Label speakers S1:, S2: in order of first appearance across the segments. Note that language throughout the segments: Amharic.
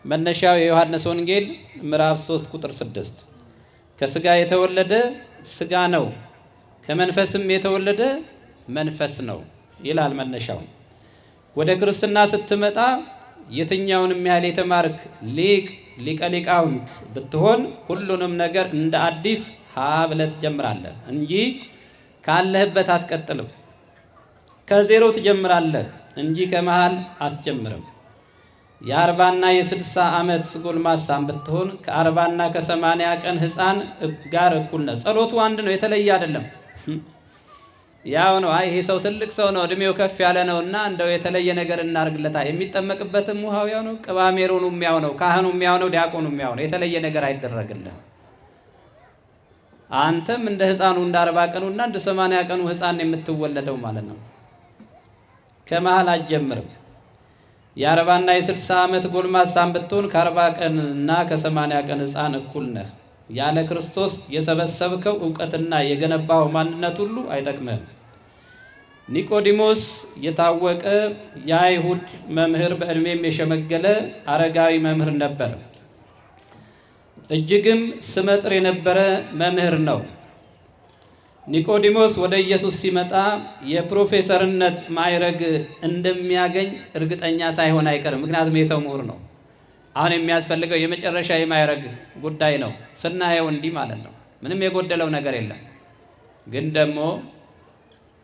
S1: መነሻው የዮሐንስ ወንጌል ምዕራፍ 3 ቁጥር 6፣ ከስጋ የተወለደ ስጋ ነው፣ ከመንፈስም የተወለደ መንፈስ ነው ይላል መነሻው። ወደ ክርስትና ስትመጣ የትኛውንም ያህል የተማርክ ሊቅ፣ ሊቀ ሊቃውንት ብትሆን ሁሉንም ነገር እንደ አዲስ ሀ ብለህ ትጀምራለህ እንጂ ካለህበት አትቀጥልም። ከዜሮ ትጀምራለህ እንጂ ከመሃል አትጀምርም። የ40ና የ60 ዓመት ጎልማሳም ብትሆን ከ40ና ከ80 ቀን ሕፃን ጋር እኩል ነህ። ጸሎቱ አንድ ነው፣ የተለየ አይደለም። ያው ነው። አይ፣ ይሄ ሰው ትልቅ ሰው ነው፣ እድሜው ከፍ ያለ ነው እና እንደው የተለየ ነገር እናርግለታ። የሚጠመቅበትም ውሃው ያው ነው፣ ቅባ ሜሮኑም ያው ነው፣ ካህኑም ያው ነው፣ ዲያቆኑም ያው ነው። የተለየ ነገር አይደረግልህም። አንተም እንደ ሕፃኑ፣ እንደ 40 ቀኑና እንደ 80 ቀኑ ሕፃን የምትወለደው ማለት ነው። ከመሃል አትጀምርም። የ40ና የ60 ዓመት ጎልማሳም ብትሆን ከ40 ቀንና ከ80 ቀን ሕፃን እኩል ነህ። ያለ ክርስቶስ የሰበሰብከው እውቀትና የገነባው ማንነት ሁሉ አይጠቅምህም። ኒቆዲሞስ የታወቀ የአይሁድ መምህር፣ በዕድሜም የሸመገለ አረጋዊ መምህር ነበር። እጅግም ስመጥር የነበረ መምህር ነው። ኒቆዲሞስ ወደ ኢየሱስ ሲመጣ የፕሮፌሰርነት ማዕረግ እንደሚያገኝ እርግጠኛ ሳይሆን አይቀርም። ምክንያቱም የሰው ምሁር ነው። አሁን የሚያስፈልገው የመጨረሻ የማዕረግ ጉዳይ ነው። ስናየው እንዲህ ማለት ነው። ምንም የጎደለው ነገር የለም። ግን ደግሞ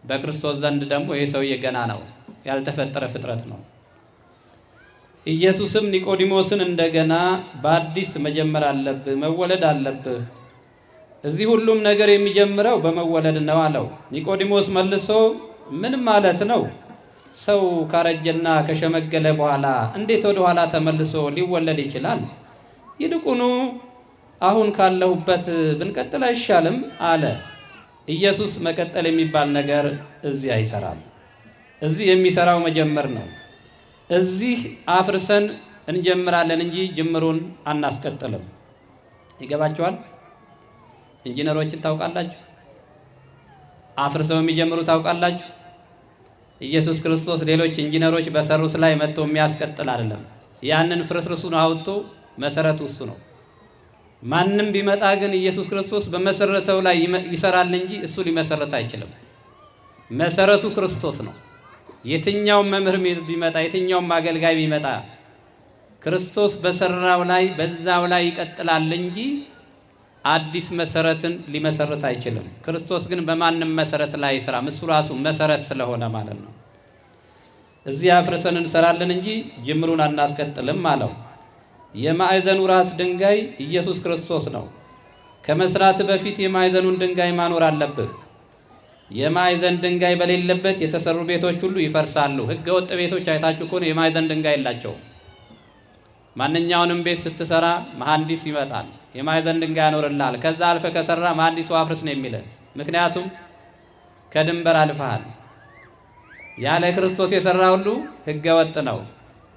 S1: በክርስቶስ ዘንድ ደግሞ ይህ ሰውዬ ገና ነው፣ ያልተፈጠረ ፍጥረት ነው። ኢየሱስም ኒቆዲሞስን እንደገና በአዲስ መጀመር አለብህ፣ መወለድ አለብህ። እዚህ ሁሉም ነገር የሚጀምረው በመወለድ ነው አለው። ኒቆዲሞስ መልሶ ምን ማለት ነው? ሰው ካረጀና ከሸመገለ በኋላ እንዴት ወደ ኋላ ተመልሶ ሊወለድ ይችላል? ይልቁኑ አሁን ካለሁበት ብንቀጥል አይሻልም? አለ። ኢየሱስ መቀጠል የሚባል ነገር እዚህ አይሰራም። እዚህ የሚሰራው መጀመር ነው። እዚህ አፍርሰን እንጀምራለን እንጂ ጅምሩን አናስቀጥልም። ይገባችኋል? ኢንጂነሮችን ታውቃላችሁ? አፍርሰው የሚጀምሩ ታውቃላችሁ? ኢየሱስ ክርስቶስ ሌሎች ኢንጂነሮች በሰሩት ላይ መጥቶ የሚያስቀጥል አይደለም። ያንን ፍርስርሱን አውጥቶ መሰረቱ እሱ ነው። ማንም ቢመጣ ግን ኢየሱስ ክርስቶስ በመሰረተው ላይ ይሰራል እንጂ እሱ ሊመሰረት አይችልም። መሰረቱ ክርስቶስ ነው። የትኛውም መምህር ቢመጣ፣ የትኛውም አገልጋይ ቢመጣ ክርስቶስ በሰራው ላይ በዛው ላይ ይቀጥላል እንጂ አዲስ መሰረትን ሊመሰርት አይችልም። ክርስቶስ ግን በማንም መሰረት ላይ አይሰራም። እሱ ራሱ መሰረት ስለሆነ ማለት ነው። እዚህ አፍርሰን እንሰራለን እንጂ ጅምሩን አናስቀጥልም አለው። የማዕዘኑ ራስ ድንጋይ ኢየሱስ ክርስቶስ ነው። ከመስራት በፊት የማዕዘኑን ድንጋይ ማኖር አለብህ። የማዕዘን ድንጋይ በሌለበት የተሰሩ ቤቶች ሁሉ ይፈርሳሉ። ሕገ ወጥ ቤቶች አይታችሁ ከሆነ የማዕዘን ድንጋይ የላቸውም። ማንኛውንም ቤት ስትሰራ መሐንዲስ ይመጣል፣ የማዕዘን ድንጋይ ያኖርልሃል። ከዛ አልፈህ ከሰራህ መሐንዲሱ አፍርስ ነው የሚልህ። ምክንያቱም ከድንበር አልፈሃል። ያለ ክርስቶስ የሰራ ሁሉ ሕገ ወጥ ነው፣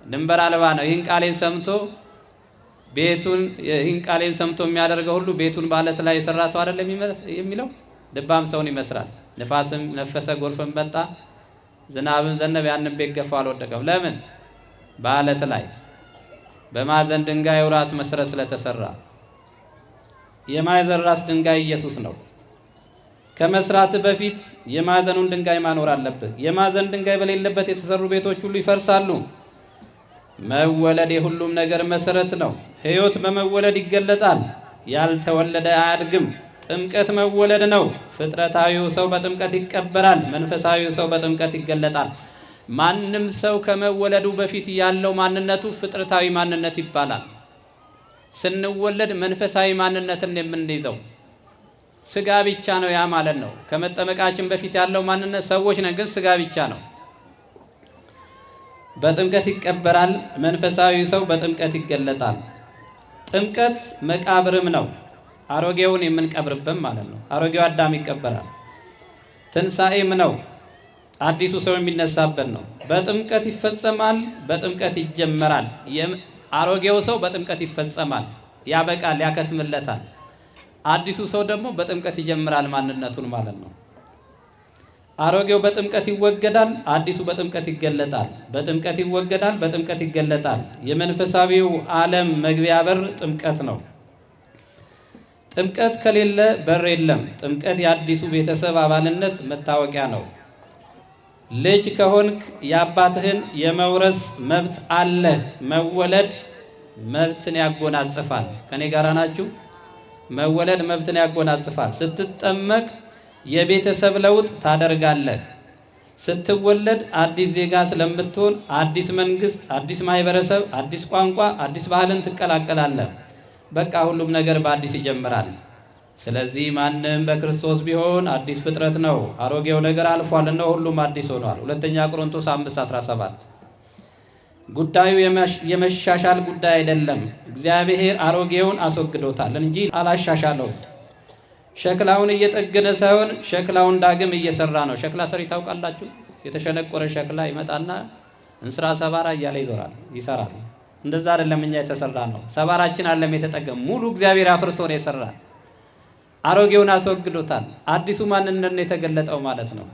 S1: ድንበር አልባ ነው። ይህን ቃሌን ሰምቶ የሚያደርገው ሁሉ ቤቱን በዓለት ላይ የሰራ ሰው አይደለም የሚለው፣ ልባም ሰውን ይመስላል። ንፋስም ነፈሰ፣ ጎርፍም መጣ፣ ዝናብም ዘነበ፣ ያንን ቤት ገፋው፣ አልወደቀም። ለምን? በዓለት ላይ በማዕዘን ድንጋዩ ራስ መሰረት ስለተሰራ። የማዕዘን ራስ ድንጋይ ኢየሱስ ነው። ከመስራት በፊት የማዕዘኑን ድንጋይ ማኖር አለብህ። የማዕዘን ድንጋይ በሌለበት የተሰሩ ቤቶች ሁሉ ይፈርሳሉ። መወለድ የሁሉም ነገር መሰረት ነው። ሕይወት በመወለድ ይገለጣል። ያልተወለደ አያድግም። ጥምቀት መወለድ ነው። ፍጥረታዊው ሰው በጥምቀት ይቀበራል። መንፈሳዊው ሰው በጥምቀት ይገለጣል። ማንም ሰው ከመወለዱ በፊት ያለው ማንነቱ ፍጥረታዊ ማንነት ይባላል። ስንወለድ መንፈሳዊ ማንነትን የምንይዘው ስጋ ብቻ ነው። ያ ማለት ነው። ከመጠመቃችን በፊት ያለው ማንነት ሰዎች ነን፣ ግን ስጋ ብቻ ነው። በጥምቀት ይቀበራል። መንፈሳዊ ሰው በጥምቀት ይገለጣል። ጥምቀት መቃብርም ነው። አሮጌውን የምንቀብርበት ማለት ነው። አሮጌው አዳም ይቀበራል። ትንሣኤም ነው። አዲሱ ሰው የሚነሳበት ነው። በጥምቀት ይፈጸማል። በጥምቀት ይጀመራል። አሮጌው ሰው በጥምቀት ይፈጸማል፣ ያበቃል፣ ያከትምለታል። አዲሱ ሰው ደግሞ በጥምቀት ይጀምራል ማንነቱን ማለት ነው። አሮጌው በጥምቀት ይወገዳል፣ አዲሱ በጥምቀት ይገለጣል። በጥምቀት ይወገዳል፣ በጥምቀት ይገለጣል። የመንፈሳዊው ዓለም መግቢያ በር ጥምቀት ነው። ጥምቀት ከሌለ በር የለም። ጥምቀት የአዲሱ ቤተሰብ አባልነት መታወቂያ ነው። ልጅ ከሆንክ የአባትህን የመውረስ መብት አለህ። መወለድ መብትን ያጎናጽፋል። ከኔ ጋር ናችሁ? መወለድ መብትን ያጎናጽፋል። ስትጠመቅ የቤተሰብ ለውጥ ታደርጋለህ። ስትወለድ አዲስ ዜጋ ስለምትሆን አዲስ መንግስት፣ አዲስ ማህበረሰብ፣ አዲስ ቋንቋ፣ አዲስ ባህልን ትቀላቀላለህ። በቃ ሁሉም ነገር በአዲስ ይጀምራል። ስለዚህ ማንም በክርስቶስ ቢሆን አዲስ ፍጥረት ነው፣ አሮጌው ነገር አልፏል፣ እነሆ ሁሉም አዲስ ሆኗል። ሁለተኛ ቆሮንቶስ 5:17። ጉዳዩ የመሻሻል ጉዳይ አይደለም። እግዚአብሔር አሮጌውን አስወግዶታል እንጂ አላሻሻለውም። ሸክላውን እየጠገነ ሳይሆን ሸክላውን ዳግም እየሰራ ነው። ሸክላ ሰሪ ታውቃላችሁ? የተሸነቆረ ሸክላ ይመጣና እንስራ ሰባራ እያለ ይዞራል፣ ይሰራል። እንደዛ አይደለም እኛ የተሰራ ነው። ሰባራችን አለም የተጠገም ሙሉ እግዚአብሔር አፍርሶ ነው የሰራ። አሮጌውን አስወግዶታል። አዲሱ ማንነት ነው የተገለጠው ማለት ነው።